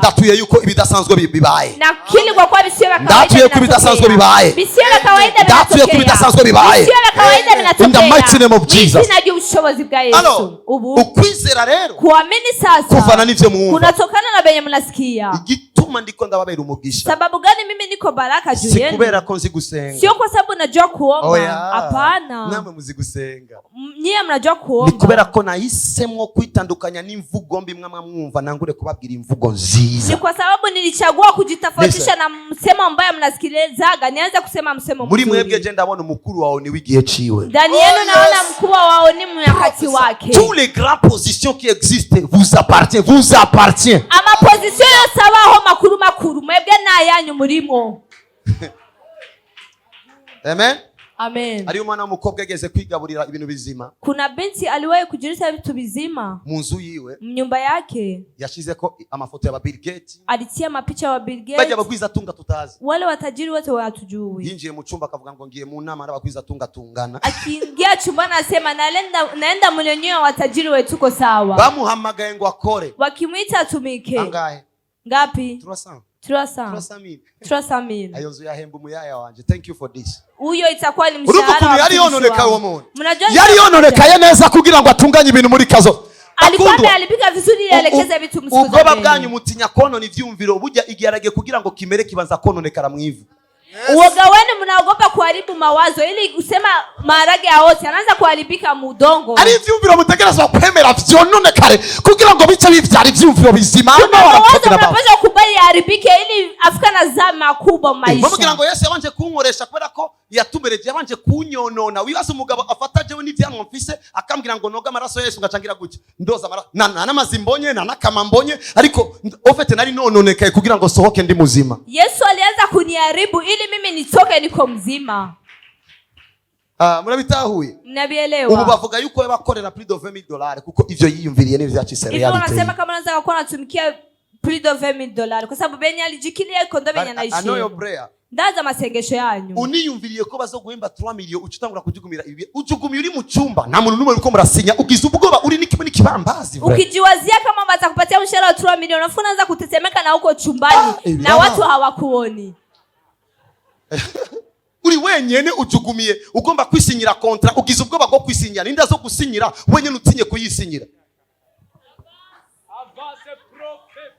Ndatuye yuko ibidasanzwe bibaye. Na kili kwa kuwa visio vya kawaida Ndatuye ko ibidasanzwe vinatokea. Bibaye. Visio vya kawaida Ndatuye ko vinatokea. ibidasanzwe bibaye. Visio vya kawaida In the vinatokea. mighty name of Jesus. Mu izina ry'ubushobozi bwa Yesu. Alors, Ubu ukwizera rero kuamini sasa kuvana n'ivyo mwumva. Kunatokana na venye mnasikia. Igituma ndiko ndababera umugisha Sababu gani mimi niko baraka juu si yenu? Kubera ko nzi gusenga. Sio kwa sababu najua kuomba. Oya. Hapana. Namwe muzi gusenga. Nyie mnajua Ni kuomba. Kubera ko nahisemwo kwitandukanya n'imvugo mbi mwamwa mwumva nangure kubabwira imvugo nziza. Ni kwa sababu nilichagua kujitofautisha Listen. Na msemo ambayo mnasikilizaga, nianze kusema msemo Muri mwebwe mzuri. Je ndabona umukuru wawe ni w'igihe ciwe. Ndani yenu naona mkubwa wao ni mnyakati wake. Tous les grandes positions qui existent vous appartient, vous appartient. Amapozisiyo yose abaho makuru makuru mwebwe n'ayanyu murimo. Amen. Amen. Hariyo umwana w'umukobwa yageze kwigaburira ibintu bizima. Kuna binti aliwahi kujirisha vitu vizima Mu nzu yiwe mnyumba yake. Yashizeko amafoto ya Bill Gates, Alitia mapicha wa Bill bajya Gates, abagwizatunga tutazi. Wale watajiri wote watujui. Yinjiye mu cyumba akavuga ngo ngiye mu nama n'abagwizatunga tungana. Akiingia chumbani anasema naenda mnyonyo wa watajiri wetu tuko sawa. Bamuhamagaye ngo akore. Wakimwita atumike. Angahe? Ngapi? 300. 300. 300 mille. 300 mille. Ayo nzu yahemba umuyaya wanje. Thank you for this. Huyo itakuwa ni Urumva mshahara ukuntu wa yari mtumishi yononekaye uwo wangu. muntu Mnajua yari yononekaye neza kugira ngo atunganye ibintu muri kazo. Alikuwa Bakundwa, ameharibika vizuri ili aelekeze vitu msiku za ubwoba mbele. bwanyu mutinya konona ivyumviro burya igiharage kugira ngo kimere kibanza kononekara mu ivu. Uoga wenu mnaogopa kuharibu mawazo ili kusema maharage yaote anaanza kuharibika mudongo. Ari ivyumviro mutegerezwa kwemera vyononekare kugira ngo bice bivyara ivyumviro bizima. Kuna I know what I'm mawazo talking about. mnapaswa kukubali yaharibike ili afika na zaa makubwa Bamubwira maisha. Ngo Yesu yabanje kunkoresha kubera ko yatumereje yabanje kunyonona. Wibaza umugabo afata jewe n'ivyanwa mfise akambwira ngo noga amaraso ya Yesu ngacangira gutya ndoza amaraso na nta n'amazi mbonye nta n'akama mbonye ariko au fait nari nononekaye kugira ngo sohoke ndi muzima. Yesu alianza kuniharibu ili mimi nitoke niko mzima. Ah, murabitahuye? Ubu Mnavielewa? Bavuga yuko bakorera plus de 20 dollars kuko ivyo yiyumviriye n'ivyo vyacitse Hivi reality. wanasema kama anaweza kuwa anatumikia plus de 20 dollars kwa sababu benye alijikilia iko ndo benye I know your anaishi. Prayer. Ndaza masengesho yanyu. Uniyumviriye ko bazoguhemba 3 millions uca utangura kujugumira ibi ujugumiye uri mu cyumba nta muntu n'umwe uriko murasinya ugize ubwoba uri n'ikimwe n'ikibambazi vrai. Ukijiwazia kama watakupatia mshahara wa 3 milioni afu unaanza kutetemeka na huko chumbani Ah, na biraba. watu hawakuoni. Uri wenyene ujugumiye ugomba kwisinyira contrat ugize ubwoba bwo kwisinyira ninde zo gusinyira wenyene utinye kuyisinyira.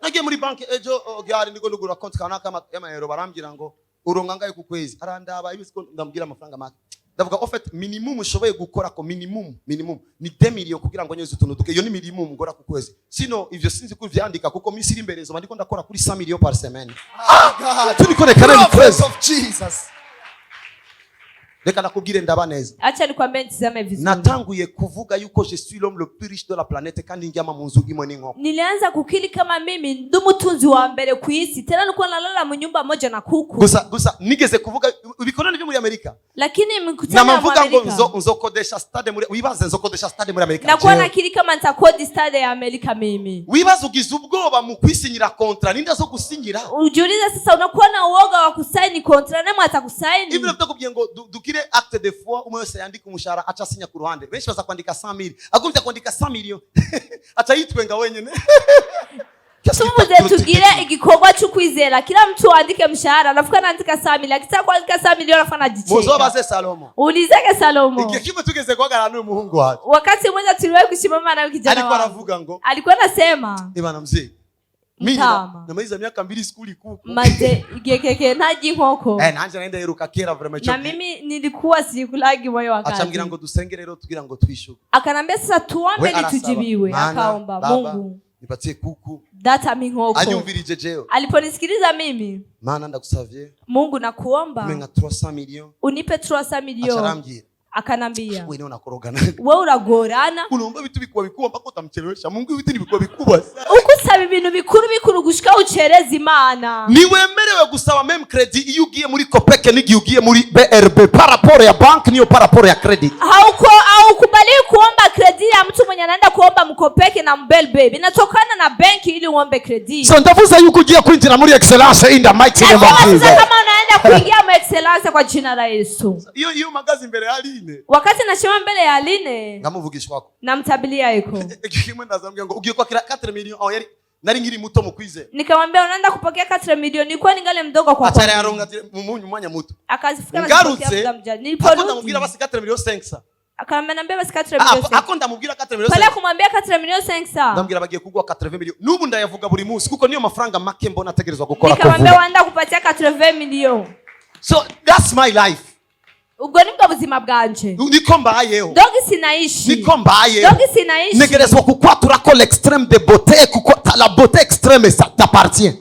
Nagiye muri banki ejo gari ndiko ndugura konti kanaka y'amayero barambwira ngo uronka angahe ku kwezi arandaba ibisi ko ndambwira amafaranga make ndavuga au fait minimum ushoboye gukora ko minimum minimum ni 2 millions kugira ngo nyeze utuntu duke iyo ni minimum ngora ku kwezi sino ivyo sinzi kuvyandika kuko misi iri imbere zoba ndiko ndakora kuri 100 millions par semaine. Ah, turiko rekana ni Prophet kwezi. Of Jesus. Reka nakubwire ndaba neza. Acha nikwambie nitizame vizuri. Natanguye kuvuga yuko je suis l'homme le plus riche de la planète kandi ndyama mu nzu imwe n'inkoko. Nilianza kukiri kama mimi ndo mutunzi wa mbere ku isi tena nilikuwa nalala munyumba moja na kuku. Gusa gusa nigeze kuvuga ibikorane byo muri Amerika Lakini mikutano ya namavuga ngo Amerika nzo nzokodesha stade muri wibaze nzokodesha stade muri Amerika. Nakuwa Jewe. nakiri kama nitakodi stade ya Amerika mimi. Wibaze ugize ubwoba mu kwisinyira contrat ninde zo gusinyira. Ujiulize sasa unakuwa na uoga wa kusaini kontra nani atakusaini? Ibyo byakubwiye ngo dugire acte de foi umwe wese yandika umushahara aca asinya ku ruhande benshi baza kwandika 100,000 agumvye kwandika 100 millions aca yitwenga wenyene. Tuvuze tugire igikorwa cy'ukwizera kila mtu aandike mshahara alafu anaandika saa milioni akitaka kuandika saa milioni alafu anajicheka. Muzobaze Salomo. Ulizeke Salomo. Igihe kimwe tugeze guhagarara n'uyu muhungu wawe Wakati mmoja tuliwahi kusimama na kijana ariko wangu aravuga ngo alikuwa anasema ebana mzee mimi Mtama. Namaliza miaka 2 skuli kuku. Maze igihe kirekire ntarya inkoko. Eh nanje naenda heruka kera vraiment ico Na gihe. mimi nilikuwa sikulagi moyo wakati Acambwira ngo dusenge rero tugira ngo twishuke. Akanambia sasa tuombe We ili arasaba, tujibiwe. Mana, Akaomba Baba, Mungu nipatie kuku. Data mi inkoko. Anyumvirije jewe Aliponisikiliza mimi Mana ndagusavye Mungu nakuomba umpe nka 300 millions. Unipe 300 milioni. Acarambwira Akanambia wewe unakorogana we uragorana unaomba vitu vikubwa vikubwa mpaka utamchelewesha Mungu vitu ni vikubwa vikubwa sana. Uko usaba ibintu bikuru bikuru gushika ucereza Imana. Ntiwemerewe gusaba même crédit iyo ugiye muri COOPEC n'igihe ugiye muri BRB par rapport ya bank niyo par rapport ya crédit. Haukubaliwi kuomba crédit ya mtu mwenye anaenda kuomba mu COOPEC na mu BRB inatokana na benki ili uombe crédit. So ndavuze yuko ugiye kwinjira muri excellence in the mighty name of Nasema sasa Jesus. Kama unaenda kuingia mu excellence kwa jina la Yesu. Iyo iyo mpagaze imbere ya Aline Wakati nashima mbele ya Aline nkamuvugishwako namtabilia iko kimwe ndazambwira ngo ugiye kwakira 4 millions aho yari Nari nkiri muto mu kwizera. Nikamwambia unaenda kupokea 4 milioni, nilikuwa ningali mdogo kwa Acara kwa. Yaronga mu munyu mwanya muto. Akazifika na zipokea Ngarutse muda mjana. ako Niliporudi ndamubwira basi 4 millions 500. Akamwambia basi 4 Ah, milioni. ako ndamubwira 4 millions Pale 500. kumwambia 4 milioni 500. Ndamubwira bagiye kuguha 80 millions. N'ubu ndayavuga buri munsi kuko niyo mafaranga make mbona ategerezwa gukora Nikamwambia kuvuga. wanda kupatia 80 milioni. So that's my life. Ubwo nibwo buzima bwanje. Niko mbayeho. Dogi sinaishi. Niko mbayeho. Dogi sinaishi. Ntegerezwa kukwatura ko l'extrême de beauté, kuko la beauté extrême, ça t'appartient.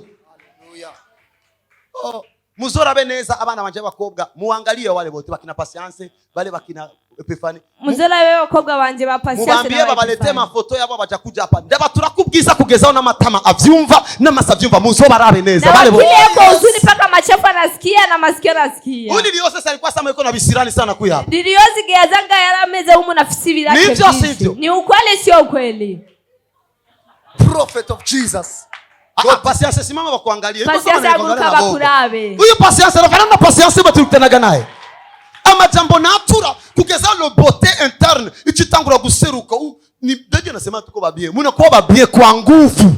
Oh, muzorabe neza abana banje b'abakobwa, muangalie wale bote bakina Patience, bale bakina Epifani. Muzora wewe bakobwa banje ba Patience. Mubambie Na ba babalete Epifani. Mafoto yabo baja kuja hapa, ndabatura kubwiza kugezaho n'amatama avyumva n'amasa avyumva, muzobarabe neza Na bale wakili bote. yako huzuni mpaka machafu anasikia na masikio anasikia. Uyu niliyo sasa alikuwa sama yuko na bisirani sana kuya hapa. Niliyozigeyazanga yarameze humu nafisi bilake Nivyo byinshi. sivyo? Ni ukweli sio ukweli? Prophet of Jesus. Ah, ah, Patience, simama bakuangalie. Yuko Patience, sama haguruka nilikuangalia na boga. bakurabe. Uyu Patience arafana na Patience baturutanaga naye amajambo natura kugeza le beauté interne ichitangura guseruka. Ni daje nasema tuko babie, munakuwa babie kwa nguvu.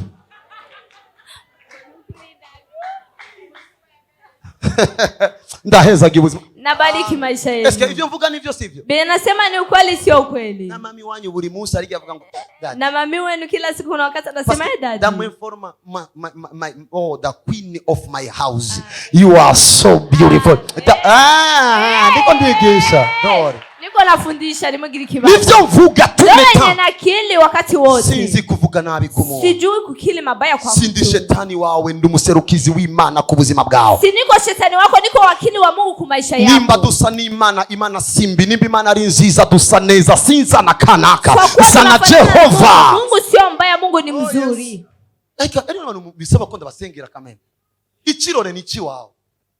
Ndaheza ubuzima. Nabariki maisha Eske yenu. ivyo mvuga nivyo sivyo? Bile nasema ni ukweli sio ukweli? Na mami wanyu buri munsi ariko avuga ngo "Daddy." Na mami wenu kila siku kuna wakati anasema Parce eh, daddy. ndamuinforma my, oh, the queen of my house, you are so beautiful. Ah, ndiko ndigisha, don't worry. Niko nafundisha nimugira ikibazo. Nivyo mvuga Ndio yenye tumeta nakili wakati wote. Sinzi kuvuga nabi ku muntu. Sijui kukili mabaya kwa Sindi mtu. shetani wawe, ndi umuserukizi w'Imana ku buzima bwawe. Si niko shetani wako, niko wakili wa Mungu ku maisha Nimba yako. dusa n'Imana, Imana simbi. Nimba Imana ari nziza, dusa neza. Sinza na kanaka, Kwa kuwa nsa na tunafanana na Jehova. Mungu, Mungu sio mbaya, Mungu ni mzuri. Eka, ari abantu bisaba ko ndabasengera kameme. Ikirore ni ikiwawe.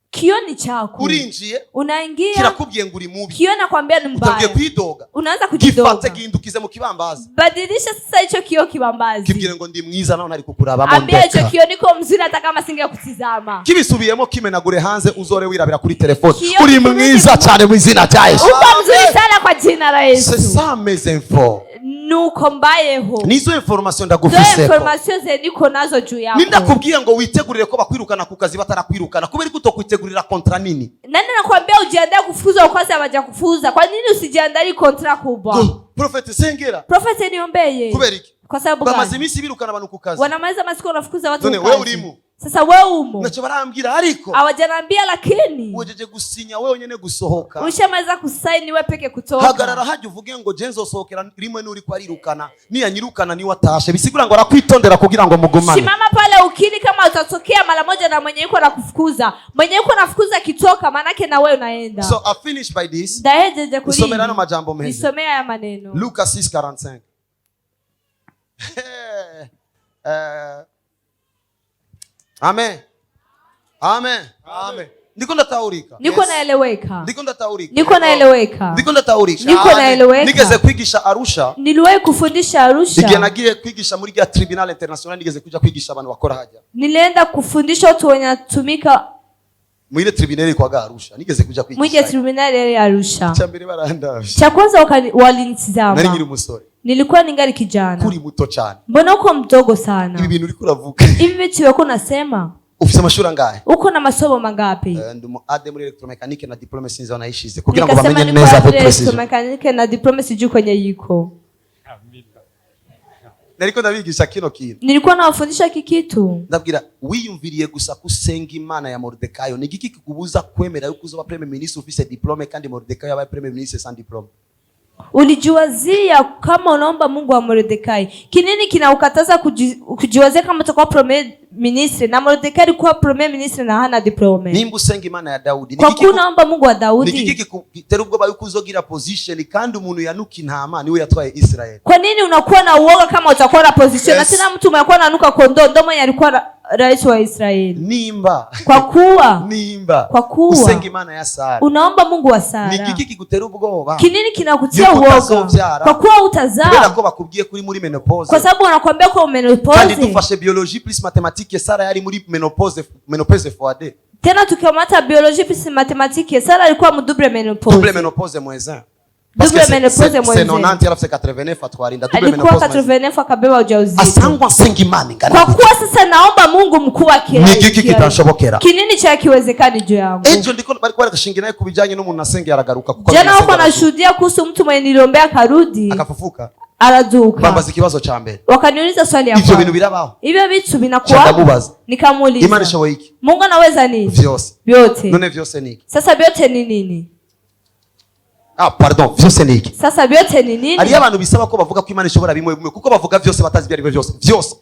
Kio ni chako. Urinjiye, Unaingia, kirakubwiye ngo uri mubi. kio nakwambia ni Utangiye mbaya. kwidoga. Unaanza Gifate, kujidoga. gihindukize mu kibambazi. Badilisha sasa hicho kioo kibambazi. Kibwire ngo ndi mwiza naho nari kukurabamo Ambia hicho ndeka. kioo niko mzuri hata kama singekutizama. Kibisubiyemo kimenagure hanze, uzore wirabira kuri telefone. Kioo Uri kimeze mwiza cyane mu izina rya Yesu. Uko mzuri sana kwa jina la C'est Yesu. ça mes infos. Nuko mbayeho. Nizo information Zo ndagufiseko. information ze niko nazo juu yako. Nindakubwiye ngo witegurire ko bakwirukana ku kazi batarakwirukana, kubera ko utokwitegurira contrat nini? Nani nakwambia ujiandae kufuzwa kwanza hawajakufuza? Kwa nini usijiandae contrat kubwa? Ngo, Prophet, sengera. Prophet, niombeye. Kubera iki? Kwa sababu Bamaze gani? iminsi birukana abantu ku kazi. Wanamaliza masiku wanafukuza watu None kwa kazi. wewe urimo. Sasa wewe umo. Ntacyo barambwira ariko Hawajaniambia lakini wejeje gusinya wewe gusohoka. Ushamaliza kusaini wewe peke kutoka. Hagarara hajya uvuge ngo je nzosohokera rimwe n'uri ko arirukana, niyanyirukana niwe atashe, bisigura ngo arakwitondera kugira ngo mugumane. Simama pale ukiri kama utatokea mara moja na mwenye yuko nakufukuza. Mwenye yuko nafukuza kitoka manake na wewe unaenda. So I finish by this. Ndahejeje kuri. Nisomera ano majambo meza. Nisomea haya maneno. Luka 6:45. Amen. Amen. Amen. Ndiko ndataurika. Niko naeleweka. Ndiko ndataurika. Niko naeleweka. Ndiko ndataurika. Niko naeleweka. Nigeze kwigisha Arusha. Niliwahi kufundisha Igihe Arusha. nagiye kwigisha muri rya tribunal international, nigeze kuja kwigisha abantu bakora hajya. Nilienda kufundisha watu wenye wanatumika Muri ile tribunal kwa Arusha nigeze kuja mwije kwigisha. tribunali ya Arusha. Cya mbere barandavye. Cha kwanza Nari nkiri walinitizama. umusore. Nilikuwa ningali kijana. Kuri muto cyane. Mbona uko mdogo Ibi sana? bintu uriko uravuga. Hivi vitu wako nasema. Ufise amashuri angahe? Uko na masomo mangapi? Ndi umu AD muri electromécanique na diplôme sinzi aho nayishize kugira ngo Nikasema bamenye niko neza avec Andres précision. mekanike na diplome sijui kwenye yiko. Nariko ndabigisha kino kintu. Nilikuwa nawafundisha hiki kitu. Ndabwira wiyumviriye gusa kusenga Imana ya Mordekayo, ni igiki kikubuza kwemera yuko uzoba premier ministre ufise diplôme kandi Mordekayo yabaye premier ministre sans diplôme? Ulijiwazia kama unaomba Mungu wa Mordekai. Kinini kinaukataza kujiwazia kama utakuwa premier ministre na Mordekai alikuwa premier ministre na hana diplome. Nimba usenga Imana ya Dawudi, ni Kwa igiki kuwa unaomba Mungu wa ni Daudi. igiki kigutera ubwoba yuko uzogira position kandi umuntu yanuka intama niwe yatwaye Israel? Kwa nini unakuwa na uoga kama utakuwa na position Yes. na tena mtu mwenye ananuka kondoo ndo mwenye alikuwa rais wa Israeli? Nimba Kwa kuwa nimba Kwa kuwa usenga Imana ya Sara, unaomba Mungu wa ni Sara. igiki kigutera ubwoba Kinini kinakutia yuko uoga? utazovyara? Kwa kuwa Kubera utazaa. ko bakubwiye kuri muri menopause. Kwa sababu wanakuambia kwa Kandi menopause. dufashe biologie plus mathématique, Sara yari muri menopause, menopause fois deux. Tena tukiamata biologie plus mathématique, Sara alikuwa mu double Double menopause. Menopause moins 1. Parce que Double ménopause c'est mwenzenu. 90 yarafise 89 atwara inda double Alikuwa ménopause 89 akabeba ujauzito. Asangwa nsenga Imana ingana Kwa gute? kuwa sasa naomba Mungu mkuu wa Ni igiki kitanshobokera? Kinini cha kiwezekani juu yangu. Ejo ndiko bariko baragashinga naye ku bijanye n'umuntu nasengeye aragaruka kuko Jana huko nasengeye aragaruka. nashuhudia kuhusu mtu mwenye niliombea akarudi, Akafufuka. arazuka. Bambaza ikibazo ca mbere. Wakaniuliza swali ya Ivyo kwanza. bintu birabaho? Hivyo vitu vinakuwa. Ndamubaza. Nikamuuliza. Imana ishoboye iki? Mungu anaweza nini? Vyose. Vyote. None vyose ni iki? Sasa vyote ni nini? Ah, pardon, vyose ni iki? Sasa vyote ni nini? Hariyo abantu bisaba ko bavuga ko Imana ishobora bimwe bimwe kuko bavuga vyose batazi ibyo ari byo byose. Vyose.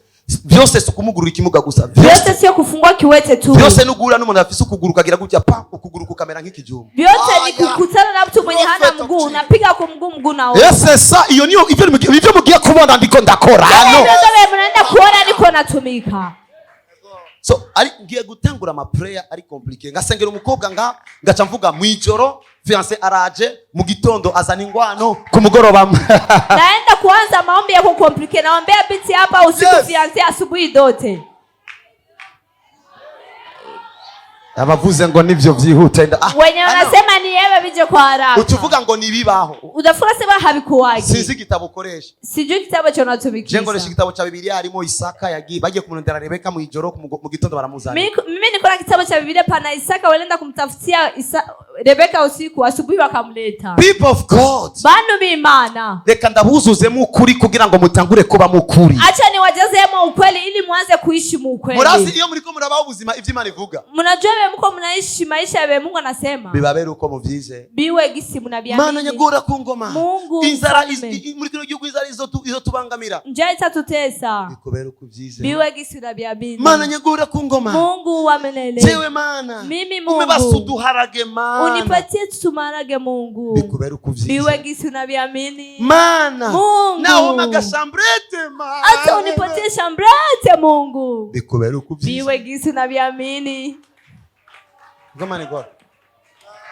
Vyose si ukumugurura ikimuga gusa. Vyose. Vyote sio kufungua kiwete tu. Vyose nuguhura n'umuntu afise ukuguru ukagira gutya pa ukuguru kukamera nk'ikijumba. Vyote Ah, ni yeah. kukutana na mtu mwenye hana Prophet of mguu, Jesus. unapiga kwa mguu, mguu na Ese sa iyo niyo ivyo mugiye kubona ndiko ndakora. Hivyo No. ndio mnaenda kuona niko natumika. So ari ngiye gutangura ama prayer ari compliqué. Ngasengera umukobwa nga ngaca mvuga mwijoro fiancé araje, mu gitondo azana ingwano, ku mugoroba Naenda kuanza maombi yako compliqué. Naombea binti hapa usiku, Yes. fiancé asubuhi dote. Abavuze ngo nivyo vyihute ah, Wenye ah, no. wanasema ni yewe vije kwa haraka. Ucuvuga ngo nibibaho. Utafuka sema havikuwagi. Sinzi igitabo ukoresha. Sijui kitabu cha Je nkoresha unatumikisha. igitabo cha Bibiliya harimo Isaka yagiye bagiye kumurondera Rebeka mu ijoro mu gitondo baramuzana. Mimi niko na kitabu cha Biblia pana Isaka walienda kumtafutia Rebeka usiku, asubuhi wakamleta. People of God. Bantu b'Imana. Reka ndabuzuzemo ukuri kugira ngo mutangure kuba mukuri. Acha niwajazemo ukweli ili muanze kuishi mu ukweli. Murazi iyo muriko murabaho ubuzima ivyo Imana ivuga. Mnajua wewe mko mnaishi maisha ya Mungu anasema. Bibabera uko muvyize. Biwe gisi Mana mnaviamini. nyagura ku ngoma. Mungu Inzara mfalme. muri kino gihugu inzara izotubangamira. Njaa itatutesa. Bikubera uko uvyize. Biwe gisi unaviamini. Mana nyagura ku ngoma. Mungu wa milele. Jewe Mana. Mimi Mungu. Umebasi uduharage Mana. Unipatie tumarage Mungu. Bikubera uko uvyize. Biwe gisi unaviamini. Mana. Mungu. Nawe magashambrete Mana. Hata unipatie shambrate Mungu. Bikubera uko uvyize. Biwe gisi unaviamini. Ngoma ni gora.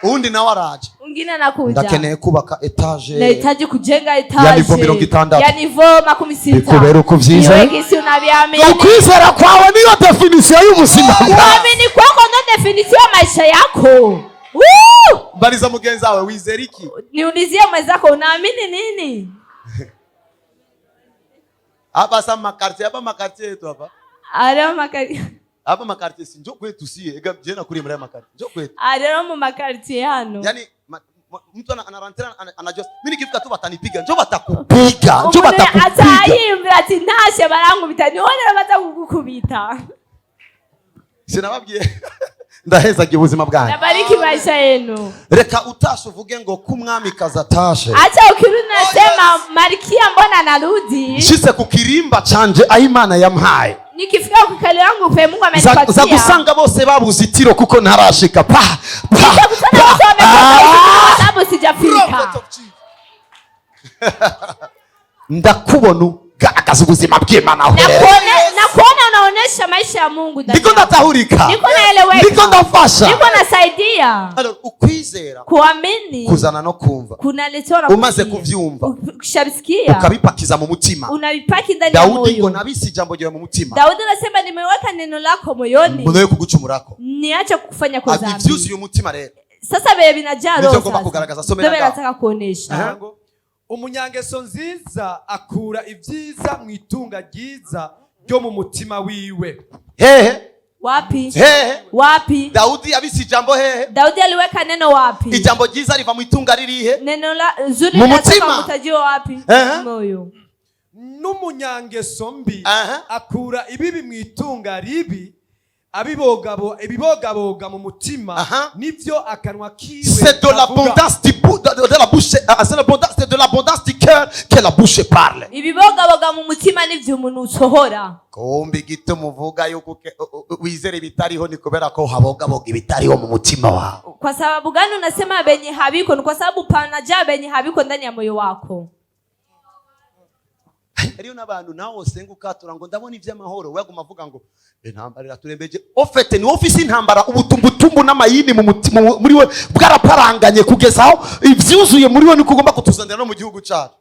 Uwundi nawe araje. Mwingine anakuja. Ndakeneye kubaka etage. Nahitaji kujenga etaje Ya nivo 60. ya nivo 60. Bikubera uko uvyize. Biwe gisi unaviamini. Ukwizera kwawe niyo definition y'ubuzima bwawe. Kuamini kwako ndo definition ya maisha yako. Woo! Mbariza mugenzi wawe wizera iki? Niulizie mwenzako unaamini nini? Hapa sa makartie, hapa makartie yetu hapa. Areo makari. Hapa makartie si njo kwetu sie. Ega je nakuriye muri aya makartie. Njo kwetu. Areo mu makartie hano. Yaani mtu anarantera anajua mimi nikifika tu watanipiga. Njo watakupiga. Njo Umuntu watakupiga. atayimbira ati ntashe barankubita niho rero baza kugukubita. Sinababwiye. Ndahezagiye ubuzima bwanyu. Nabariki maisha yenu. Reka utashe uvuge ngo kumwami kazatashe. Acha ukirudi nasema Malkia mbona narudi? Nshitse ku kirimba canje aho Imana yampaye. Nikifika ku kali yangu pe Mungu Za amenipatia. gusanga bose babuze itiro kuko ntarashika. Pa pa. Nitakutana pa. watu wamekosa Ah! kwa sababu sijafika. Prophet of Jesus. Ndakubona ugaragaza ubuzima bw'Imana aho. Nakuona unaonesha maisha ya Mungu ndani Ndiko yako. ndatahurika. Niko naeleweka. Ndiko ndafasha. Niko nasaidia. Alors ukwizera Kuamini kuzana no kumva. kunaletewa na Umaze kusikia. kuvyumva. Ukishabisikia Ukabipakiza mu mutima. unavipaki ndani ya Daudi ngo moyo. nabise ijambo ryawe mu mutima. Daudi anasema nimeweka neno lako moyoni, Mbonoye kugucumurako. niache kufanya kwa dhambi. Ivyuzuye umutima rero. Sasa vile vinajaa Nivyo roho ngomba sasa. kugaragaza. Somera Ndio ngaho. nataka kuonesha. Aha. Umunyangeso nziza akura ibyiza mu itunga ryiza ryo mu mutima wiwe. Hehe. Wapi? Hehe. Wapi? Daudi abise ijambo hehe. Daudi aliweka neno wapi? Ijambo ryiza riva mu itunga ririhe? Neno la zuri Mu linatoka mutima. mtajio wapi? Aha. Moyo. N'umunyangeso mbi Aha. akura ibibi mu itunga ribi ibibogaboga mu mutima Aha. nivyo akanwa kiwe C'est de kavuga. l'abondance du de la bouche, ah, c'est l'abondance, c'est de l'abondance du cœur que la bouche parle. Ibibogaboga mu mutima nivyo umuntu usohora. Kumbe igituma uvuga yuko wizera ibitariho ni kubera ko habogaboga ibitariho mu mutima wawe. Kwa sababu gani unasema benye haviko? Ni kwa sababu panajaa benye haviko ndani ya moyo wako. Hariyo n'abantu nawe usenga ukatura ngo ndabona iby'amahoro, we aguma avuga ngo intambara iraturembeje. Ofete ni ofisi intambara ubutumbutumbu n'amayini mu mutima muri we bwaraparanganye kugeza aho ibyuzuye muri we niko ugomba kutuzanira no mu gihugu cyacu.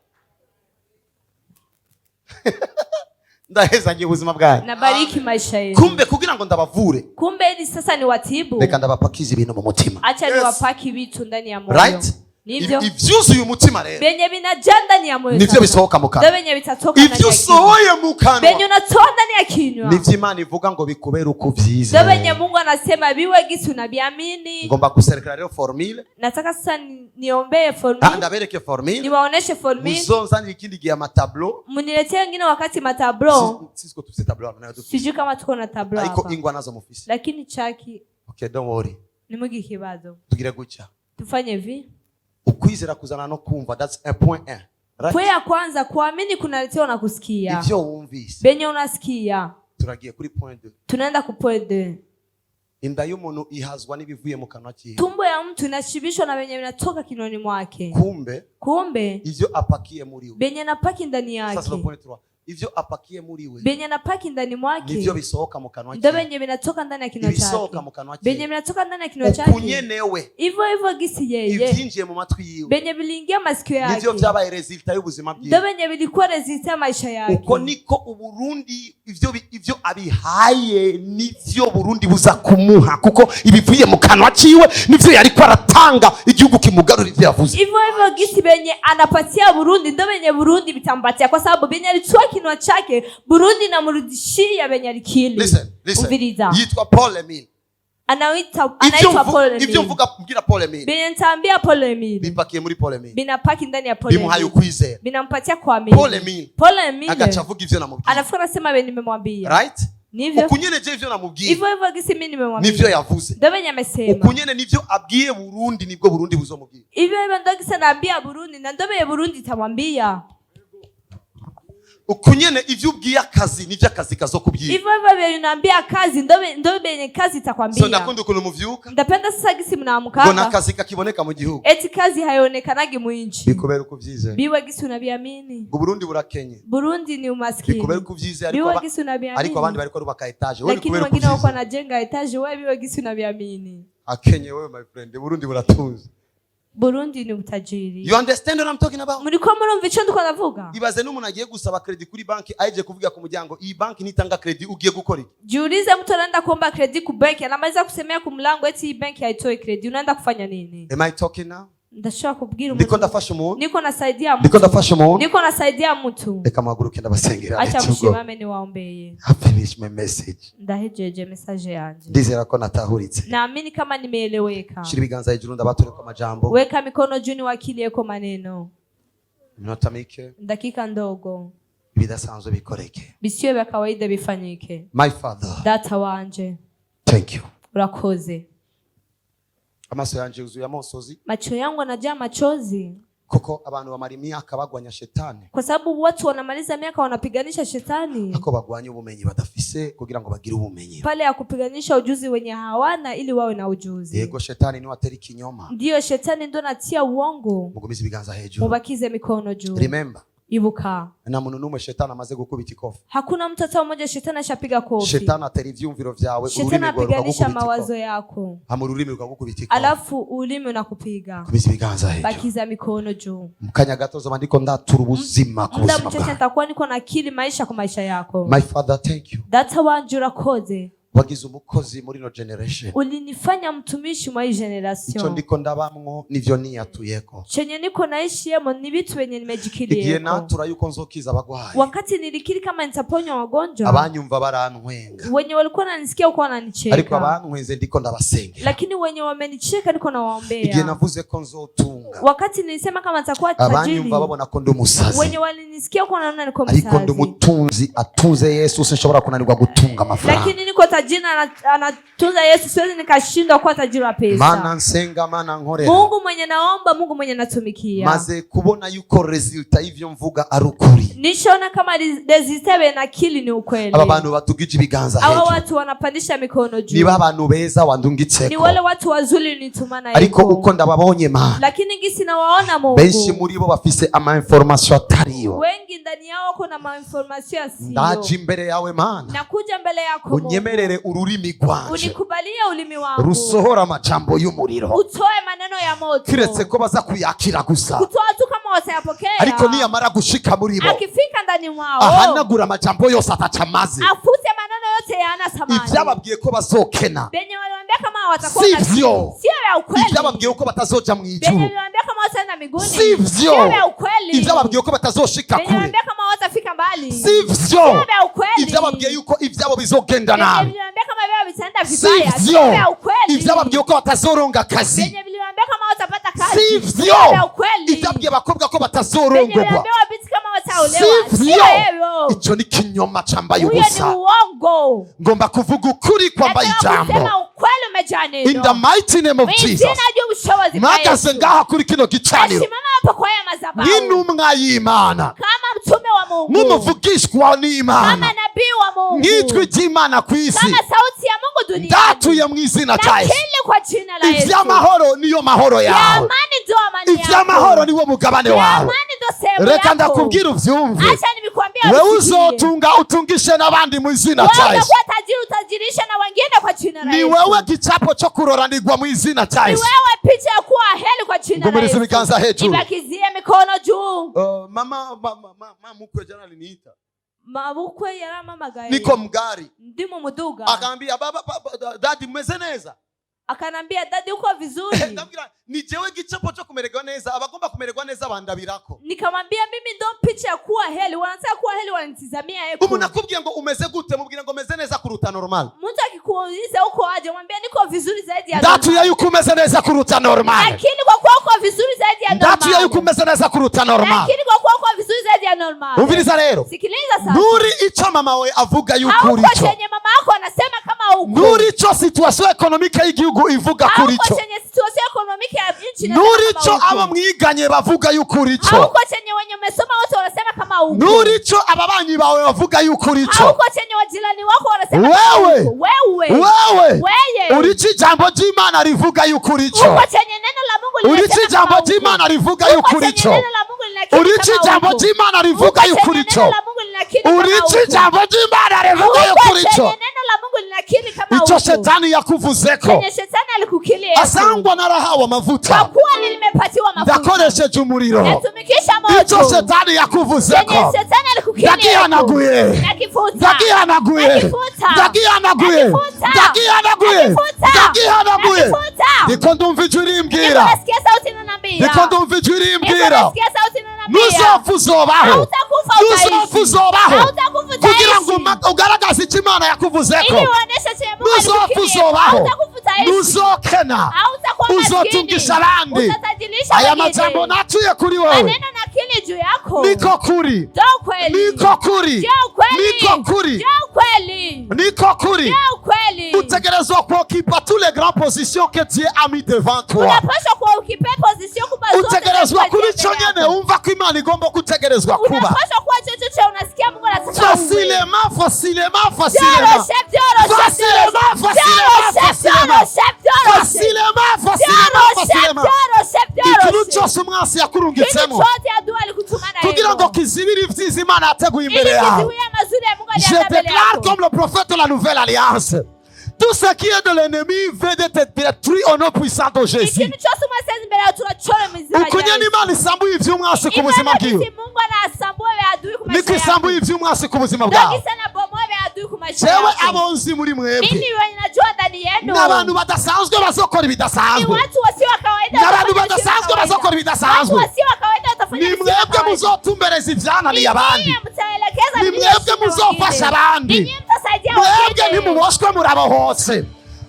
Ndahezanye ubuzima bwanyu. Nabariki maisha yenu. Kumbe kugira ngo ndabavure, Kumbe ili sasa ni watibu. reka ndabapakize ibintu mu mutima. Acha Yes. niwapaki vitu ndani ya moyo. Right? Nivyo. Ivyuzuye umutima rero Benye vinajaa ndani ya moyo nivyo sasa. bisohoka mu Ndio kanwa. benye vitatoka ndani Ivyo ya kinywa. usohoye mu kanwa Benye unatoa ndani ya kinywa nivyo Imana ivuga ngo bikubere uko ndio uvyizeye. benye Mungu anasema biwe gisi unaviamini. Ngomba guserekera rero formule. Nataka sasa niombee formule, Ndabereke formule, niwaoneshe formule, muzonzanira ikindi gihe amatableau. mniletee wengine wakati matablo. Sisi ko tufise tableau hano, nayo dufise. Sijui kama tuko na tablo Ariko hapa, ingwa nazo mufise. lakini chaki Okay, don't worry. ni kibazo. Tugire gutya. Tufanye hivi. Ukwizera kuzana no kumva, that's 1.1, right? Pwe ya kwanza, kuamini kunaletewa na kusikia. Ivyo wumvise. Benye unasikia. Turagiye kuri point 2. Tunaenda ku point 2. Inda y'umuntu ihazwa n'ibivuye mu kanwa kiwe. Tumbo ya mtu inashibishwa na benye vinatoka kinywani mwake. Kumbe Kumbe ivyo apakiye muri we, benye napaki ndani sasa yake, point 3, ivyo apakiye muri we benye napaki ndani mwake nivyo bisohoka mu kanwa ndo kiwe. benye vinatoka ndani ya kinywa Ibisohoka chake, mu kanwa benye kiwe vinatoka ndani ya kinywa chake, ukunyenewe, hivyo hivyo gisi yeye, ivyinjiye mu matwi yiwe benye viliingia masikio nivyo yake vyabaye résultat y'ubuzima ndo bwiwe. benye vilikuwa résultat ya maisha yake. Uko niko Uburundi ivyo abihaye nivyo Burundi buza kumuha, kuko ibivuye mu kanwa ciwe nivyo yariko aratanga, igihugu kimugarura ivyo yavuze. Hivyo hivyo gisi benye anapatia Burundi ndo benye Burundi vitampatia, kwa sababu benye alitoa kinywa chake Burundi namrudishia benye alikili. Listen, listen. Umviriza. Yitwa Paul Emile. Anaitwa Ivyo anaitwa Paul ivyo Emile. mvuga mbwira Paul Emile Benye nitaambia Paul Emile bipakiye muri Paul Emile, binapaki ndani ya Paul bimuhaye Emile, ukwizera. binampatia kuamini. Paul Emile Paul Emile agaca avuga ivyo namubwiye. anafika anasema benye nimemwambia. Right? Nivyo Ukunyene je ivyo namubwiye hivyo hivyo gisi mimi nimemwambia nivyo yavuze. ndo benye amesema. Ukunyene nivyo abwiye Burundi nibwo Burundi buzomubwira. Hivyo hivyo ndo gisi anaambia Burundi na ndo benye Burundi itamwambia. Ukunyene ivyo ubwiye akazi nivyo akazi kazokubwira. Hivyo hivyo benye unaambia kazi ndo benye kazi So itakwambia. ndakunda ukuntu muvyuka Ndapenda sasa gisi ngo mnaamkaka nakazi kakiboneka mu gihugu, eti kazi haionekanagi mwinchi, bikubera uko uvyizeye. biwe gisi unaviamini. Ngo Burundi burakenye, Burundi ni umaskini, bikubera uko uvyizeye, ariko biwe gisi ariko abandi unaviamini, bariko bubaka étage, wewe lakini bikubera uko wengine wako uvyizeye. wanajenga étage, wewe biwe gisi unaviamini. Akenye wewe, my friend, Burundi buratunze. Burundi ni utajiri. You understand what I'm talking about? Muriko murumva ico ndiko ndavuga? Ibaze n'umuntu agiye gusaba crédit kuri banki, aje kuvuga ku muryango, iyi banki nitanga crédit ugiye gukora iki? Jiulize, mtu anaenda kuomba crédit ku benki, anamaliza kusemea kumlango eti hii benki haitoi crédit, unaenda kufanya nini? Am I talking now? Ndashobora kubwira Ndiko umuntu, ndafasha umuntu. niko nasaidia Ndiko mtu, ndafasha umuntu. niko nasaidia mtu. Reka muhaguruke, ndabasengera. Acha Let's go. mshimame niwaombeye. I finish my message. Ndahejeje message yanje. Ndizera ko natahuritse. Naamini kama nimeeleweka. Shira ibiganza hejuru ndabatureko amajambo. Weka mikono juu niwakilieko maneno. Iminota mike, Dakika ndogo, ibidasanzwe bikoreke. visiyo vya kawaida vifanyike. My Father, Data wanje, thank you. urakoze. Amaso yanje yuzuye amosozi, Macho yangu yanajaa machozi kuko abantu bamara imyaka bagwanya shetani, kwa sababu watu wanamaliza miaka wanapiganisha shetani ariko bagwanya ubumenyi badafise kugira ngo bagire ubumenyi. pale ya kupiganisha ujuzi wenye hawana ili wawe na ujuzi. Yego, shetani niwe atera ikinyoma. Ndiyo, shetani ndo natia uongo. Mugumize ibiganza hejuru. Mubakize mikono juu. Remember, Ibuka, nta muntu n'umwe shetani amaze gukubita ikofi. Hakuna mtu hata mmoja shetani ashapiga kofi. Shetani atera ivyumviro vyawe, Shetani ururimi rwawe apiganisha rukagukubita mawazo ikofi, yako, hama ururimi rukagukubita ikofi. alafu ulimi unakupiga. Gumiza ibiganza hejuru. Bakiza mikono juu. Mu kanya gato zoba ndiko ndatura ubuzima ku Muda buzima mchache bwawe. nitakuwa niko nakili maisha kwa maisha yako. My Father, thank you. Data wanje, urakoze. Wagize umukozi muri ino generation. Ulinifanya mtumishi mwa hii Ico generation. ndiko ndabamwo nivyo niyatuyeko. Chenye niko naishiyemo ni vitu venye Igihe nimejikilieko. natura yuko nzokiza abagwayi, Wakati nilikiri kama nitaponywa wagonjwa, abanyumva barantwenga, wenye walikuwa wananisikia ukuwa ariko wananicheka, abantwenze ndiko ndabasengera. Lakini wenye wamenicheka niko Igihe nawaombea. navuze ko nzotunga, Wakati nilisema kama nitakuwa tajiri, abanyumva babona ko ndi umusazi, wenye walinisikia kuwa wanaona niko ariko ndi msazi, umutunzi atunze Yesu, sinshobora kunanirwa gutunga amafaranga. Lakini niko tajiri na anatunza Yesu, siwezi nikashindwa kuwa tajiri wa pesa. Mana nsenga, Mana nkorera, Mungu mwenye naomba, Mungu mwenye natumikia, maze kubona yuko résultat y'ivyo mvuga ari ukuri. Nishaona kama résultat nakili ni ukweli. Aba bantu batugije ibiganza Hawa hejuru watu wanapandisha mikono juu niba abantu beza ni wandungitseko, wale watu wazuri nitumana ariko yuko. uko ndababonye, Mana, Lakini gisi nawaona Mungu, benshi muri bo bafise ama information atariyo. Wengi ndani yao kuna mainformation yasiyo. Ndaje imbere yawe, Mana, Nakuja mbele yako Mungu, unyemerere ururimi rwanje unikubalie ulimi wangu rusohora amajambo y'umuriro, utoe maneno ya moto, kiretse ko baza kuyakira gusa, kutoa tu kama watayapokea, ariko niyamara gushika muri bo, akifika ndani mwao ahanagura amajambo yose ataca amaze. Afute maneno yote yana thamani. Ivyababwiye ko bazokena Benye waliwaambia kama watakuwa Sivyo. Sio ya ukweli. Ivyababwiye uko batazoja mu Venye ijuru, viliwaambia kama wataenda mbinguni. sivyo. Sio vya ukweli. Ivyababwiye uko batazoshika Venye kure, viliwaambia kama watafika mbali. sivyo. Sio vya ukweli. Ivyababwiye yuko ivyabo bizogenda Venye nabi, viliwaambia kama vyao vitaenda vibaya. Sio sivyo. vya ukweli. Ivyababwiye uko batazoronga akazi, Venye viliwaambia kama watapata kazi. Sio sivyo. vya ukweli. Ivyabwiye abakobwa ko Venye batazorongogwa, viliwaambia wabinti kama wataolewa. sivyo. Sio hivyo. Ico ni kinyoma cambaye Huyo ni ubusa. uongo. Ngomba kuvuga ukuri kwambaye Nataka ijambo. kusema ukweli umejaa neno. In the mighty name of Mu Jesus, izina ry'ubushobozi bwa mpagaze Yesu. ngaha kuri kino gicaniro Nasimama hapa kwa haya madhabahu nk'intumwa y'Imana, kama mtume wa Mungu, nk'umuvugishwa kama n'Imana, nabii wa Mungu, nk'ijwi ry'Imana ku isi. kama sauti ya Mungu duniani. Ndatuye mu izina rya Yesu, Lakini kwa jina la Yesu, ivy'amahoro niyo mahoro ya yawe, amani ndio amani ivy'amahoro yako, niwo mugabane ya wawe. amani ndio sehemu Reka yako. ndakubwira uvyumve, Acha nimekwambia wewe usikie. uzotunga utungishe n'abandi mu izina Wewe rya Yesu. utakuwa tajiri, utajirisha na wengine kwa jina la Ni Yesu. wewe gicapo co kuroranirwa mu izina rya Ni Yesu. wewe picha ya kuwa heri kwa jina la Ngumiriza Yesu. ibiganza hejuru. Ibakizie mikono juu. Mama mama mukwe jana aliniita, Mabukwe yaramamagaye. niko mgari, Ndi mu muduga. akaambia, baba, baba, daddy, mumeze neza? Akanambia, daddy, uko vizuri? Ndabwira ni jewe gicapo cyo kumererwa neza, abagomba kumererwa neza bandabirako. Nikamwambia mimi ndo picha ya kuwa heli, wanataka kuwa heli wanitizamia eko. Umuntu akubwiye ngo umeze gute, mubwire ngo meze neza kuruta normal. Mtu akikuuliza uko aje, mwambie niko vizuri zaidi ya Ndatuye normal. yuko umeze neza kuruta normal. Lakini kwa kuwa uko vizuri zaidi ya Ndatuye normal. yuko umeze neza kuruta normal. Lakini kwa kuwa uko vizuri zaidi ya normal. Umviriza rero, Sikiliza sasa. nturi ico mama we avuga yuko uri Hauko ico, chenye mama yako anasema kama uko. nturi ico situation économique y'igihugu ivuga kuri Hauko ico, chenye situation économique ya nchi inasema nturi kama ico uko. abo mwiganye bavuga yuko uri ico, Hauko chenye wenye umesoma wote wanasema kama uko. nturi ico ababanyi bawe bavuga yuko uri ico. Hauko chenye wajirani wako wanasema kama Wewe. uko. Wewe. Wewe Weye. uri ico ijambo ry'Imana rivuga yuko uri ico, Uko chenye neno la Mungu uri ico linasema ijambo kama uko. ry'Imana rivuga yuko Uko uri chenye ico, neno la Mungu linakiri uri ico kama ijambo uko. ry'Imana rivuga Uko yuko uri chenye ico, neno la Mungu linakiri kama uri ico uko. ijambo ry'Imana rivuga Uko yuko uri ico. chenye neno la Mungu linakiri kama Ico uko. shetani yakuvuzeko, Chenye shetani alikukilia Yesu. asangwa narahawe Kwa amavuta, kuwa nimepatiwa mafuta. ndakoresheje umuriro. Natumikisha Ico moto. shetani Chenye yakuvuzeko, shetani alikukilia Yesu. ndagihanaguye, Nakifuta. ndagihanaguye, Nakifuta. ndagihanaguye, Nakifuta. ndagihanaguye, Nakifuta. ndagihanaguye. Nakifuta. Ndiko ndumva ijwi Niko rimbwira, nasikia sauti inaniambia. ndiko ndumva ijwi Niko rimbwira, nasikia sauti inaniambia. ntuzopfa uzobaho, Hautakufa ntuzopfa utaishi. uzobaho, Hautakufa kugira ngo utaishi. ugaragaze icyo Imana yakuvuzeko. Ili uoneshe chenye Mungu Ntuzopfa alikukilia. uzobaho, Hautakufa utaishi. ntuzokena, Hautakuwa maskini. uzotungisha abandi. Utatajirisha Aya wengine. majambo natuye kuri wewe, Maneno nakili juu yako. niko kuri, Ndio ukweli. niko kuri, Ndio ukweli. niko kuri, Ndio ukweli. niko kuri. Ndio ukweli. Utegerezwa kuokipa tous les grandes positions que Dieu a mis devant toi. Unapaswa kuwa ukipe position kubwa zote Utegerezwa za kuba mbele ico yako. nyene wumva ko Imana igomba gutegerezwa kuba. Unapaswa kuwa chochote unasikia Mungu anataka uwe. Facilement, facilement, facilement. Vyoroshe, vyoroshe, Facilement, facilement, vyoroshe, facilement. vyoroshe, vyoroshe. Facilement, facilement, Vyoroshe, facilement. vyoroshe, Ikintu vyoroshe. cyose umwansi Kitu yakurungitsemo chote adui alikutumana kugira ngo hivyo. kizibire ivyiza Imana yateguye Ili imbere yawe. kizuie mazuri ya Mungu Je aliandaa mbele déclare yako. comme le prophète de la nouvelle alliance. Tout ce qui est de l'ennemi veut être détruit au nom puissant de Jésus. Ikintu cyose umwasi imbere yawe turachora mu izina Uko rya nyene Yesu. Imana isambuye ivy'umwansi ku buzima Imana bwiwe, kisi Mungu anasambua vya adui ku niko maisha yako. isambuye ivy'umwansi ku buzima bwawe. Ndio kisa na bomoa vya adui ku maisha Jewe yako. abo nzi muri mwebwe Mimi wenye najua ndani yenu n'abantu badasanzwe bazokora ni ibidasanzwe, watu wasio wa kawaida n'abantu watafanya visivyo badasanzwe kawaida. bazokora Watu ibidasanzwe. wasio wa kawaida watafanya Ni visivyo mwebwe kawaida. muzotumbereza ivyananiye Ni abandi, nyinyi mtaelekeza ni mwebwe vilivyoshinda muzofasha wengine. abandi. Ni nyinyi mtasaidia Mwebwe wengine. ntimuboshwe, murabohotse,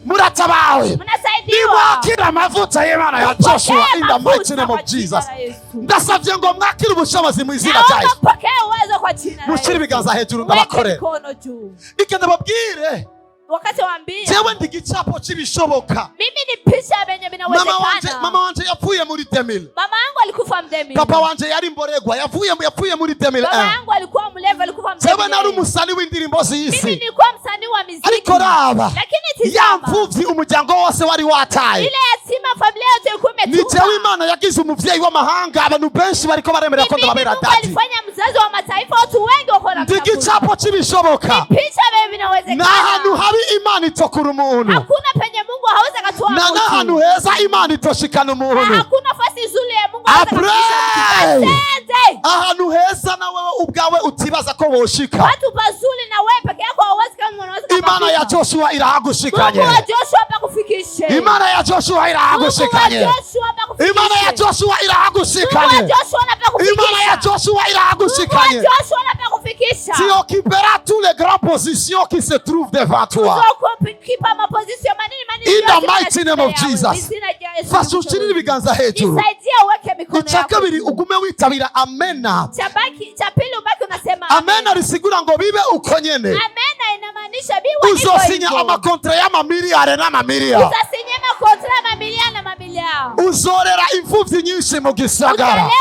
muratabawe. Mnasaidiwa. Nimwakira amavuta y'Imana ya Joshua Pokea in the mighty mafuta name kwa of jina Jesus. la Yesu. Ndasavye ngo mwakire ubushobozi mu izina rya Naomba Yesu. mpokee uwezo kwa jina la Mushyire Yesu. ibiganza hejuru, Weke ndabakorera. mikono juu. Ike ndababwire, Wakati waambia jewe ndi igicapo c'ibishoboka. mimi ni picha ya venye Mama wanje, vinawezekana. mama wanje yapfuye muri 2000. Mama yangu alikufa mdemi. Papa wanje yari imboregwa, yavuye muri Baba 2001. yangu alikuwa mlevi, alikufa Jewe mdemi. nari umusani w'indirimbo Mimi z'isi, nilikuwa msanii wa muziki. ariko raba Lakini ya tizama. mfuvyi umuryango wose wari wataye, Ile yatima familia yote ilikuwa ni imetupa. jewe Imana yagize umuvyeyi w'amahanga. Abantu benshi bariko baremera Ni ko mimi ndababera Mungu daddy. alifanya mzazi wa mataifa, watu wengi wako Ndi wanamtafuta. igicapo c'ibishoboka. Picha vile vinawezekana. N'ahantu habi Imana itokura umuntu, Hakuna penye Mungu hawezi akatoa na mtu. n'ahantu heza Imana itoshikana Na umuntu. hakuna nafasi nzuri ya Mungu hawezi Apre! akafikisha mtu. Asante. Uende Ahantu heza na wewe ubwawe utibaza ko woshika. Watu pazuri na wewe peke yako hauwezi kama unaweza Imana ya kama Joshua Mungu irahagushikanye. wa Joshua apakufikishe. Imana ya Joshua Mungu wa irahagushikanye. Joshua apakufikishe. Imana ya Joshua Mungu wa irahagushikanye. Joshua apakufikisha. Imana ya Joshua Mungu wa irahagushikanye. Joshua apakufikisha. Tu occuperas toutes les grandes positions qui se trouvent devant toi. Uzokukipa maposition manini manini In the yote mighty name of mbele yawe. Jesus. Izina rya Yesu Fasha Kristo. ushirire ibiganza hejuru. Nisaidie uweke mikono Icya yako. kabiri ugume witabira amena. Cha pili ubaki unasema Amena risigura ngo bibe uko nyene. Amena inamaanisha biwe hivyo Uzosinya hivyo. amakontra y'amamiliyari n'amamiliyari. Utasinya makontra mamilia na mamilia. Uzorera imfuvyi nyinshi mu gisagara. Utalewa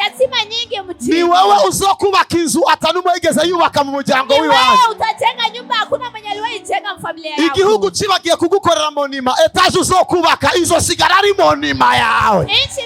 yatima nyingi mjini. Ni wewe uzokubaka inzu atanumwe yigeze yubaka mu muryango Ni w'iwanyu. wewe utajenga nyumba hakuna mwenye aliwahi jenga mfamilia yako. Igihugu cibagiye kugukorera monument, étage uzokubaka izosigara ari monument yawe. Nchi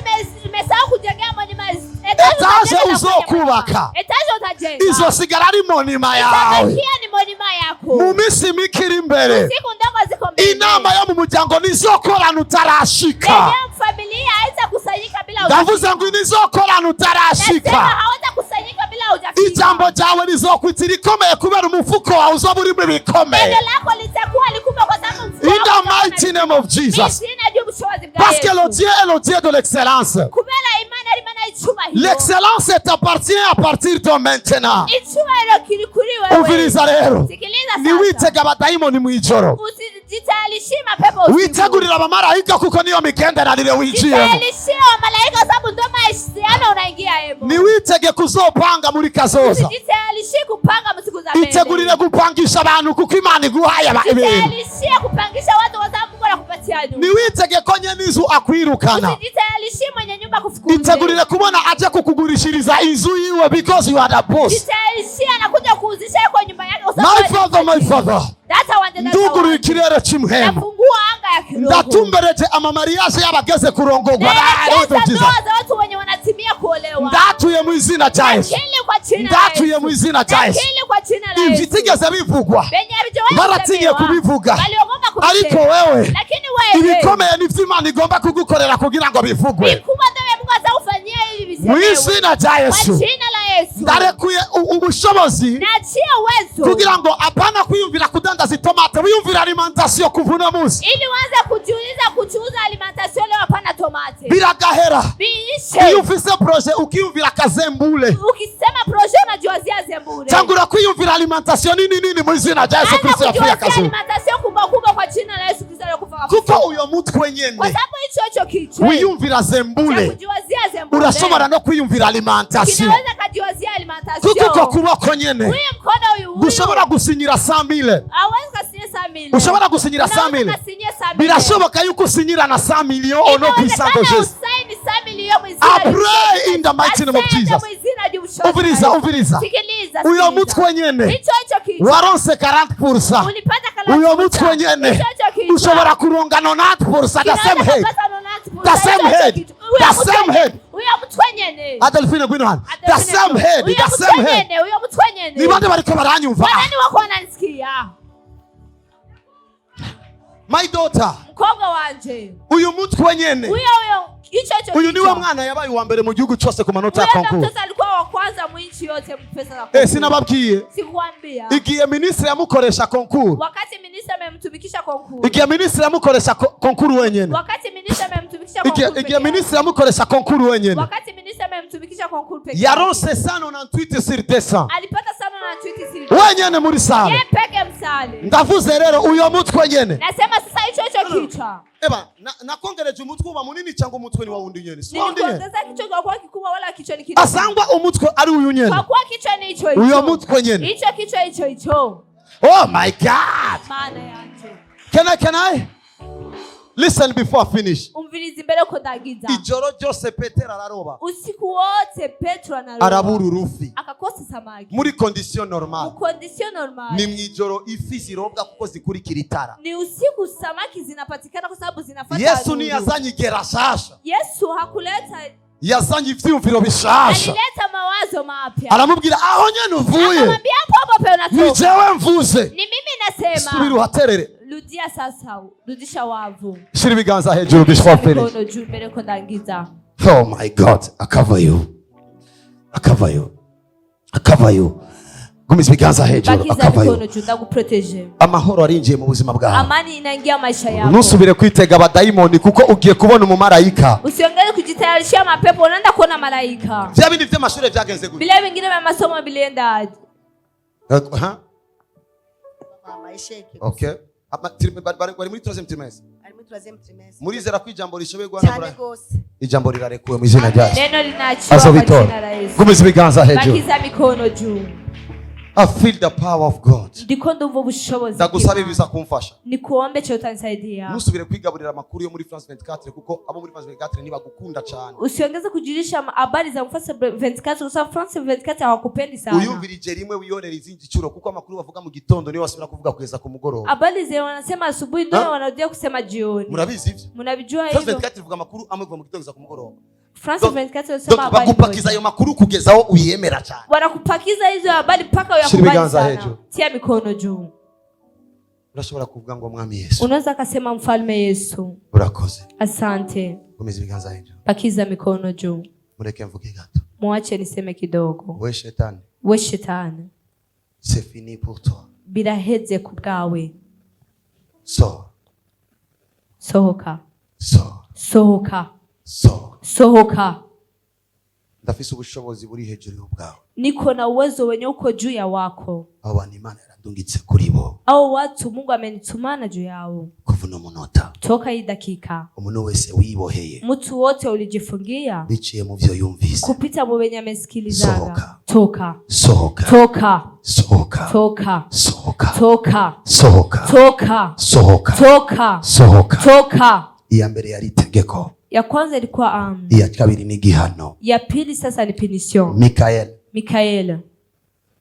imesahau kujengea monument. Étage Etaje uzokubaka. Étage utajenga. Izosigara ari monument yawe. Itabakia ni monument yako. Mu minsi mike iri imbere, Siku ndogo ziko mbele. inama yo mu muryango nizokorana utarashika. Lenyewe familia haitakusanyika bila Ndavuze hujafika. ngo nizokorana Nasema utarashika. hawatakusanyika bila hujafika. Ijambo ryawe rizokwita irikomeye kubera umufuko wawe uzoba urimo ibikomeye. Neno lako litakuwa likubwa kwa sababu mfuko In wako the utakuwa na mighty name of Jesus. Izina ry'ubushobozi bwa Parce que le Yesu. Dieu est le Dieu de l'excellence. Kubera Imana ari Imana y'icubahiro. L'excellence t'appartient à partir de maintenant. Icubahiro kiri kuri wewe. Umviriza rero. Sikiliza sasa. Ntiwitege abadayimoni mu ijoro. Usijitayarishie mapepo usiku. Witegurire abamarayika kuko niyo migenderanire winjiyemo. Jitayarishie wamalaika kwa sababu ndo mahusiano unaingia hemo. Ntiwitege kuzopanga muri kazoza. Usijitayarishie kupanga msiku za mbele. Itegurire gupangisha abantu kuko Imana iguhaye ibintu. Jitayarishie kupangisha watu kwa sababu Mungu anakupatia nyumba. Ntiwitege ko nyene inzu akwirukana. Usijitayarishie mwenye nyumba kufukuza. Itegurire kubona aje kukugurishiriza inzu yiwe because you are the boss. Jitayarishie anakuja kuuzisha kwa nyumba yake kwa sababu My father, my father. Data wanje, data Nduguruye wanje. ikirere cy'imuhema. Nafungua anga ya kiroho. Ndatumbereje amamariage y'abageze kurongorwa. Naelekeza ndoa za watu wenye wanatimia kuolewa. Ndatuye mu izina rya Yesu. Nakili kwa jina la Ndatuye Yesu. mu izina rya Yesu. Nakili kwa jina la Yesu. Ibitigeze bivugwa Benye havijawahi baratinye kusemewa. kubivuga. Waliogopa kuvisema. Ariko wewe Lakini wewe ibikomeye nivyo Imana igomba kugukorera kugira ngo bivugwe vikubwa ndio vya Mungu atakufanyia ili mu visemewe. izina rya Kwa Yesu. jina la Yesu. Ndarekuye ubushobozi Naachia uwezo kugira ngo apana kwiyumvira kudandaza itomate, wiyumvira alimentation kuva uno munsi ili uanze kujiuliza kuchuuza alimentation leo, hapana tomate. biragahera. Biishe. Iyo ufise projet ukiyumvira kazembule, Ukisema projet unajiwazia zembure. tangura kwiyumvira alimentation nini nini mu izina rya Yesu Anza Kristo yapfuye kujiwazia akazuka. alimentation kubwa kubwa kwa jina la Yesu Kristo aliyekufa Kuko akafufuka. uyo mutwe Kwa nyene sababu hicho hicho kichwa wiyumvira cha zembule, kujiwazia zembure urashobora no kwiyumvira alimentation, kinaweza kajiwazia alimentation. kuko uko kuboko nyene Huyu mkono huyu huyu gushobora gusinyira 100,000, hawezi kasinyia 100,000. ushobora gusinyira Unaweza 100,000. kasinyia 100,000. Birashoboka yuko usinyira na 100 million au nom puissant de Inawezekana Jésus. usaini 100,000 mu izina I rya pray in the mighty name of Asante Jesus. mu izina ry'ubushobozi Umviriza, bwa Yesu. umviriza. Sikiliza, Uyo sikiliza. mutwe nyene Hicho hicho kichwa. waronse 40%. Ulipata kalamu Uyo kuta. mutwe nyene Hicho hicho kichwa. ushobora kuronga 90%, the Kinaweza same head. kupata 90%. The same Hicho hicho head. kichwa. Uyo The mutwe same nyene. head. Uyo mutwe nyene. Adelphine ngwino hano. The Adelphine same ngwino. head, Uyo the mutwe same head. nyene, uyo mutwe nyene. Ni bande bariko baranyumva? Wanani wako wananisikia? My daughter, Mkobwa wanje. uyu mutwe nyene. Uyo uyo hicho hicho Uyu niwe kichwa. mwana yabaye uwa mbere mu gihugu cyose ku manota ya Huyo ndo concours. mtoto alikuwa wa kwanza mwinchi yote pesa za Eh, concours. sinababwiye. Sikukwambia. Igihe minisitiri yamukoresha concours. Wakati ministre amemtumikisha concours. Igihe minisitiri yamukoresha concours wenyene. Wakati ministre amemtumikisha Igihe concours. igihe peke yake. minisitiri yamukoresha concours wenyene. Wakati ministre amemtumikisha concours peke yake. Yaronse 198 sur 200. Alipata sana na tweet siri. Wenyene muri salle. Yeye peke msale. Ndavuze rero uyo mutwe nyene. Nasema sasa hicho hicho kichwa. Eba, nakongereje umutwe uba munini cyangwa umutwe ni wa wundi nyene? Si wa wundi nyene. Nilikuongeza kichwa kwa kuwa kikubwa wala kichwa ni kidogo. Asangwa umutwe ari uyu nyene. Kwa kuwa kichwa ni hicho hicho. Uyo mutwe nyene. Hicho kichwa hicho hicho. Oh my God. Maana yake. Can I? Listen before I finish. Umviriza imbere ko ndagiza. Ijoro ryose Petero araroba. Usiku wote Petro analoma. Arabura urufi. Akakosa samaki. Muri condition normale. Mu condition normale. Ni mwijoro ifi zirobwa kuko zikurikira itara. Ni usiku samaki zinapatikana kwa sababu zinafuata Yesu nuru. ntiyazanye igera shasha. Yesu hakuleta, Yazanye ivyiyumviro bishasha. alileta mawazo mapya. Aramubwira aho nyene uvuye. Akamwambia hapo hapo pe Ni unatoka. jewe mvuze. Ni mimi nasema. Subira uhaterere. Rudia sasa, rudisha wavu. Shira ibiganza hejuru before I finish. Mikono juu mbele ko ndangiza. Oh my God, I cover you. Akavayo, akavayo. Gumiza ibiganza hejuru. Bakiza Akavayo. mikono juu, ndakuprotege. Amahoro arinjiye mu buzima bwawe. Amani inaingia maisha yako. Ntusubire kwitega abadayimoni kuko ugiye kubona umumarayika. Usiongeze kujitayarishia mapepo, unaenda kuona malaika. Vya bindi vy'amashure vyagenze gute? Vile vingine vya masomo vilienda aje? Ha? Mama, échec. Okay. Bari muri troisième trimestre. Ari muri troisième trimestre. Murizera ko ijambo rishoboye Cyane guhanagura? gose. Ijambo rirarekuwe mu izina rya Yesu. Neno linaachiwa kwa Azobitora. jina la Yesu. Gumiza ibiganza hejuru. Bakiza mikono juu. I feel the power of God. Ndiko ndumva ubushobozi Ndagusaba bw'Imana. ibiza kumfasha. Nikuombe che utanisaidia. Ntusubire kwigaburira amakuru yo muri France 24 kuko abo muri France 24 ntibagukunda cyane. Usiongeze kujulisha habari za France 24 kwa sababu France 24 hawakupendi sana. Uyumvirije rimwe wiyonera izindi nshuro kuko amakuru bavuga mu gitondo niyo basubira kuvuga kugeza ku mugoroba. Habari zenye wanasema asubuhi ndio Ha? wanarudia kusema jioni. Murabizi ivyo? Mnavijua France hivyo? 24 ivuga amakuru amwe kuva mu gitondo kugeza ku mugoroba. France 24 wanasema Donc habari bagupakiza moja. ayo makuru kugeza aho uyemera cyane. Wanakupakiza hizo habari mpaka Shira uyakubali ibiganza sana. hejuru. Tia mikono juu. Urashobora kuvuga ngo Mwami Yesu, Unaweza akasema mfalme Yesu, urakoze. asante. Gumiza ibiganza hejuru. Pakiza mikono juu. Mureke mvuge gato. Mwache niseme kidogo. We shetani, We shetani, c'est fini pour toi. biraheze ku bwawe. Sors, Sohoka, sors, sohoka, sors. Sohoka. Ndafise ubushobozi buri hejuru y'ubwawe. Niko na uwezo wenye uko juu ya wako. Abo bantu Imana yarandungitse kuri bo. Au watu Mungu amenitumana juu yao. Kuva uno munota, Toka hii dakika, umuntu wese wiboheye mtu wote ulijifungia biciye mu vyo yumvise, kupita mu wenye amesikilizaga. Sohoka. Toka, sohoka, toka, sohoka, toka, sohoka, toka, sohoka, toka, sohoka, toka, sohoka. Toka. Iya mbere yari itegeko, Ya kwanza ilikuwa amri, iya kabiri ni igihano. Ya pili sasa ni punition. Mikael, Mikael,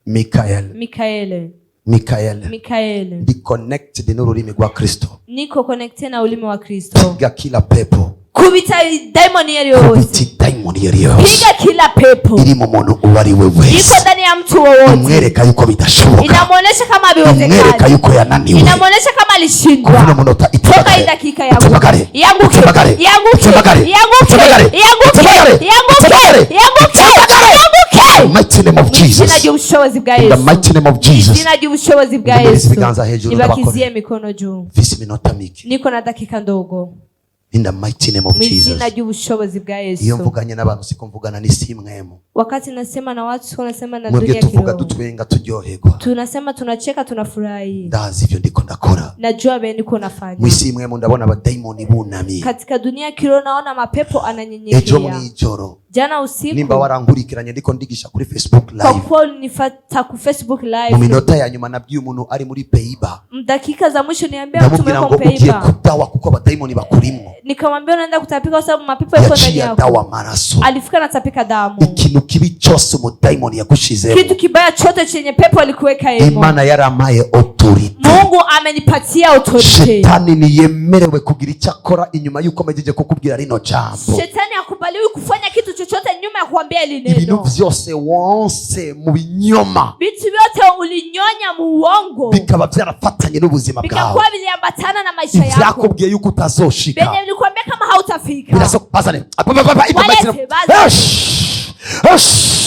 Mikael, Mikael, Mikael. Mikael. Ndi connected n'ururimi rwa Kristo. Niko connected na ulimi wa Kristo. Piga kila pepo. Kubita daimoni yari yose. Kubita idayimoni iyo ari yo yose Piga kila pepo iri mu muntu uwo ari we wese, iko ndani ya mtu wowote. umwereka yuko bidashoboka, Inamuonesha kama umwereka haviwezekani, yuko yananiwe. inamuonesha kama Kuva uno alishindwa. munota, Toka hii itembagare, dakika yangu, itembagare, yanguke, itembagare, yanguke, itembagare, yanguke, itembagare, yanguke, itembagare, yanguke, itembagare, yanguke, itembagare. yanguke. In the mighty name of Mu izina Jesus. ry'ubushobozi bwa In the Yesu. mighty name of Jesus. Izina ry'ubushobozi bwa Ndumvise Yesu. ibiganza hejuru Nibakizie ndabakore. mikono juu. Mfise iminota mike. Niko na dakika ndogo. In the mighty name of Mu izina Jesus. ry'ubushobozi bwa Iyo Yesu. mvuganye n'abantu siko mvugana n'isi mwemu. Wakati nasema na watu sio nasema na Mwebwe dunia tuvuga kiroho. dutwenga turyoherwa. Tunasema tunacheka tunafurahi. Ndazi ivyo ndiko ndakora. Najua vile niko nafanya. Mw'isi mwemu ndabona abadayimoni bunamye. Katika dunia kiroho naona mapepo Ejo ananyenyekea. mw'ijoro Jana usiku nimba warankurikiranye ndiko ndigisha kuri Facebook kwa live. kuwa ulinifata ku Facebook Mu live. minota ya nyuma nabwiye umuntu ari muri Peyiba. Dakika za mwisho niambia mtu Ndamubwira mweko ngo ugiye mpeiba. kudawa kuko abadayimoni bakurimwo. Nikamwambia unaenda kutapika kwa sababu mapepo yako ndani Yaciye yako. adawa amaraso. Alifika na tapika damu. Ikintu kibi cyose umudayimoni yagushizemo, Kitu kibaya chote chenye pepo alikuweka yemo. Imana yaramaye autorité. Mungu amenipatia autorite. Shetani ntiyemerewe kugira icyo akora inyuma y'uko amejeje kukubwira rino jambo. Shetani hakubaliwi kufanya kitu chochote nyuma ya kuambia hili Ibintu neno. vyose wonse mu binyoma Vitu vyote ulinyonya muongo bikaba byarafatanye n'ubuzima bwawe, vikakuwa viliambatana na maisha yako, ivyakubwiye yuko utazoshika venye vilikwambia kama hautafika. Bazane. In the mighty name- Walete, bazane. Esh! Esh!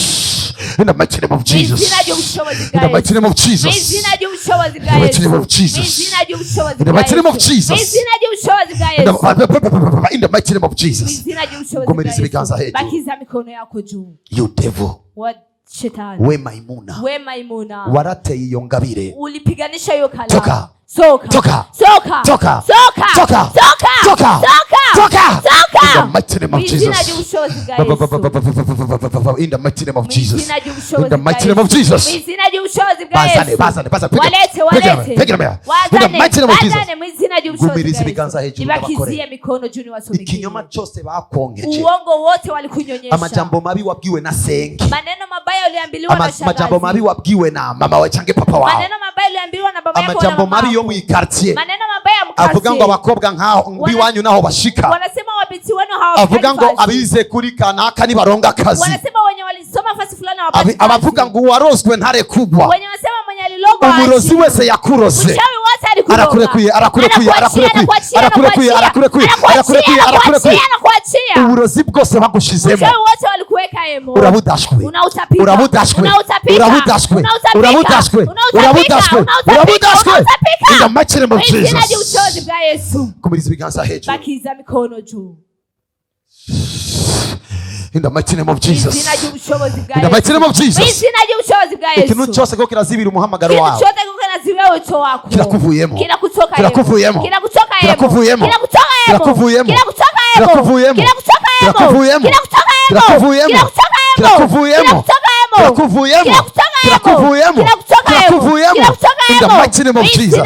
In the mighty name of Jesus. Mu izina ry'ubushobozi In bwa the mighty Yesu. name of Mu Jesus. izina ry'ubushobozi bwa In the mighty Yesu. name of Jesus. Mu izina ry'ubushobozi In the bwa mighty name of Yesu. Jesus. Mu izina ry'ubushobozi bwa In Yesu. the, in the mighty name of Mu Jesus. izina ry'ubushobozi bwa Gumereza Yesu. ibiganza hejuru. Bakiza mikono yako juu. You devil. Wa shetani. We Maimuna. We Maimuna. Warateye iyo ngabire. Ulipiganisha hiyo kalamu. Toka. Soka. Toka. Soka. Toka. Soka. Toka. Soka. Toka. Soka. Toka. Soka. In the mighty name of Mu izina Jesus. ry'ubushobozi bwa Yesu. In the mighty name of Mu Jesus. izina ry'ubushobozi In the bwa mighty name of Yesu. Jesus. Mu izina ry'ubushobozi bwa Bazane, Yesu. bazane, bazane. Piga, Walete, piga, walete. piga, piga. In the Wazane, mighty name of Jesus. wazane mu izina ry'ubushobozi Gumiriza bwa ibiganza Yesu. hejuru Nibakizie ndabakore. mikono juu niwatumikie. Ikinyoma cyose bakonkeje, Uongo wote walikunyonyesha. amajambo mabi wabwiwe na senge, Maneno mabaya uliambiliwa na amajambo mabi shangazi. wabwiwe na mama wawe canke papa wawe, Maneno mabaya uliambiliwa na baba yako na amajambo mama mabi yo yako. mu quartier Maneno mabaya ya avuga ngo mkasi. abakobwa nkaho biwanyu naho bashika, Wanasema wabinti wenu hawafai avuga ngo fasi. abize kuri kanaka nibaronga akazi, Wanasema wenye walisoma fasi fulani hawapati kazi. Abavuga ngo uwarozwe ntarekugwa, Wenye wanasema mwenye alilogwa umurozi haachiwi. wese yakuroze Mchawi wote alikuroga. Arakurekuye, arakurekuye, Anakuachia, arakurekuye, anakuachia, arakurekuye, anakuachia. arakurekuye, Anakuachia, arakurekuye, arakurekuye. anakuachia, anakuachia. Uburozi bwose bagushizemo Uchawi wote walikuweka. Weka emo. Urabudashwe. Unautapika. Urabudashwe. Unautapika. Urabudashwe. Unautapika. Urabudashwe. Unautapika. Urabudashwe. Unautapika. Urabudashwe. Unautapika. In the mighty name of Mu izina ry'ubushobozi Jesus. bwa Yesu. Kumiriza ibiganza hejuru. Bakiza mikono juu. In the mighty name of Mu izina Jesus. ry'ubushobozi bwa In the mighty Yesu. name of Mu Jesus. izina ry'ubushobozi bwa Yesu. Ikintu cyose ko kirazibira umuhamagaro Kitu wawe. chote kiko kinaziwia wito wako. Kirakuvuyemo. Kinakutoka Kirakuvuyemo. Kinakutoka Kirakuvuyemo. Kinakutoka Kirakuvuyemo. Kinakutoka Kirakuvuyemo. Kinakutoka Kirakuvuyemo. Kinakutoka Kirakuvuyemo. Kinakutoka Kirakuvuyemo. Kirakuvuyemo. Kinakutoka Kirakuvuyemo. Kinakutoka Kirakuvuyemo. In the mighty name of Jesus.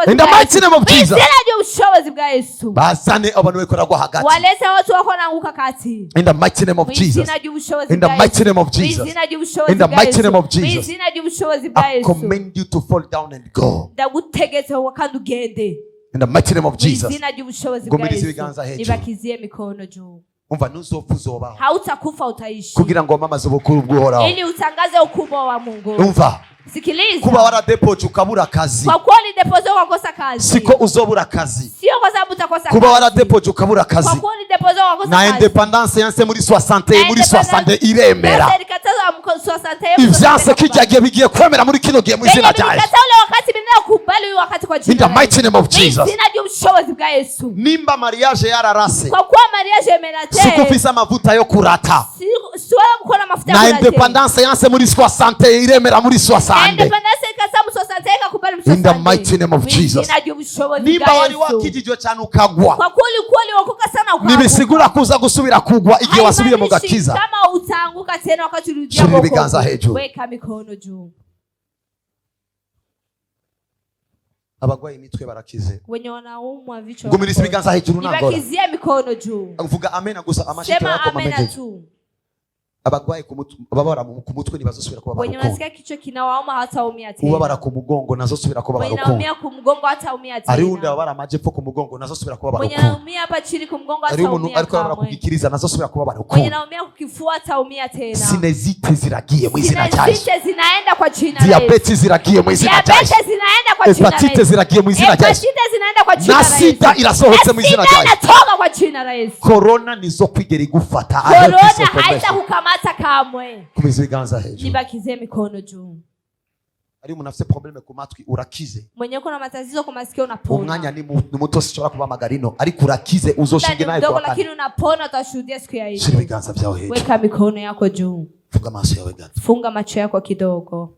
In the mighty name of Jesus. Izina ry'ubushobozi bwa Yesu. Bazane abantu bekoragwa hagati. Walete watu wako naanguka kati. In the mighty name of Mu Jesus. izina ry'ubushobozi In the bwa mighty Yesu. name of Mu Jesus. izina ry'ubushobozi In the bwa mighty Yesu. name of Mu Jesus. izina ry'ubushobozi bwa I Yesu. command you to fall down and go. Ndagutegetse wowe kandi ugende. In the mighty name of Mu Jesus. izina ry'ubushobozi bwa Gumiriza Yesu. ibiganza hejuru. Nibakizie mikono juu. Umva, ntuzopfa, uzobaho. Hautakufa, utaishi. Kugira ngo wamamaze ubukuru bw'Uhoraho. Ili utangaze ukubwa wa Mungu. Umva. Sikiliza. Kuba waradepoje ukabura akazi. Kwa kuwa ulidepoza ukakosa kazi. Siko uzobura akazi. Sio kwa sababu utakosa Kuba kazi. waradepoje ukabura Kwa akazi. kuwa ulidepoza ukakosa Na kazi. independance yanse muri 60, muri 60 iremera. Sasa ilikataza mko 60. Ivyanse kijya gihe bigiye kwemera muri kino gihe mu izina rya Yesu. Ilikataza ule wakati bila kukubali huyu wakati kwa jina. In the la mighty Yesu. name of Mu Jesus. izina ry'ubushobozi bwa Yesu. Nimba mariage yararase. Kwa kuwa mariage imelate. Siko ufise amavuta yo kurata. Si wewe mko na mafuta ya Na kurate. independance yanse muri 60 iremera muri Na 60. independence ikataza mu 60 ikakubali mu 60. In the mighty name of Mu Jesus. izina ry'ubushobozi Nimba bwa wari Yesu. wakijijwe cyane ukagwa. Kwa kuwa ulikuwa uliokoka sana ukaanguka. Nibisigura kuza gusubira kugwa igihe wasubiye mu Haimaanishi gakiza. kama utaanguka tena wakati ulirudia Shirira wokovu. ibiganza hejuru. Weka mikono juu. Abagwaye imitwe barakize. Wenye wanaumwa vichwa. Gumiriza wapone. ibiganza hejuru nangora. Nibakizie mikono juu. Vuga amena gusa amashito Sema yako amena mamejeje. tu. Abagwaye ku mutwe bababara ku mutwe ntibazosubira kubabara Wenye ukundi. wanasikia kichwa kinawauma hataumia tena. Ubabara ku mugongo nazosubira kubabara Wenye ukundi. naumia kumgongo hataumia Hariho undi tena. ababara amajepfo ku mugongo nazosubira kubabara Mwenye ukundi. anaumia hapa chini kumgongo Hariho umuntu hataumia ariko arabara ku kamwe. gikiriza nazosubira kubabara Mwenye ukundi. naumia kukifua hataumia tena. Sinezite ziragiye mu izina rya Yesu. Sinezite zinaenda kwa jina la Yesu. Diyabete ziragiye mu izina rya Yesu. Diabete zinaenda kwa jina la Hepatite Yesu. ziragiye mu izina rya Yesu. Hepatite zinaenda kwa jina Na la Yesu. sida irasohotse mu izina Na rya sida Yesu. inatoka kwa jina la Yesu. Corona nizokwigera igufata. I have this Korona information. haitakukamata kamwe. Kumiza ibiganza hejuru. Nibakizie mikono juu. Hariho umuntu afite probleme ku matwi urakize. Mwenye kuna matatizo kwa masikio unapona. Umwanya ni ni muto sinshobora kubahamagara ino ariko urakize uzoshinge Muda ni nawe mdogo kuwa kane. lakini unapona, utashuhudia siku ya Shira hiyo. ibiganza byawe hejuru. Weka mikono yako juu. Funga amaso yawe gato. Funga macho yako kidogo.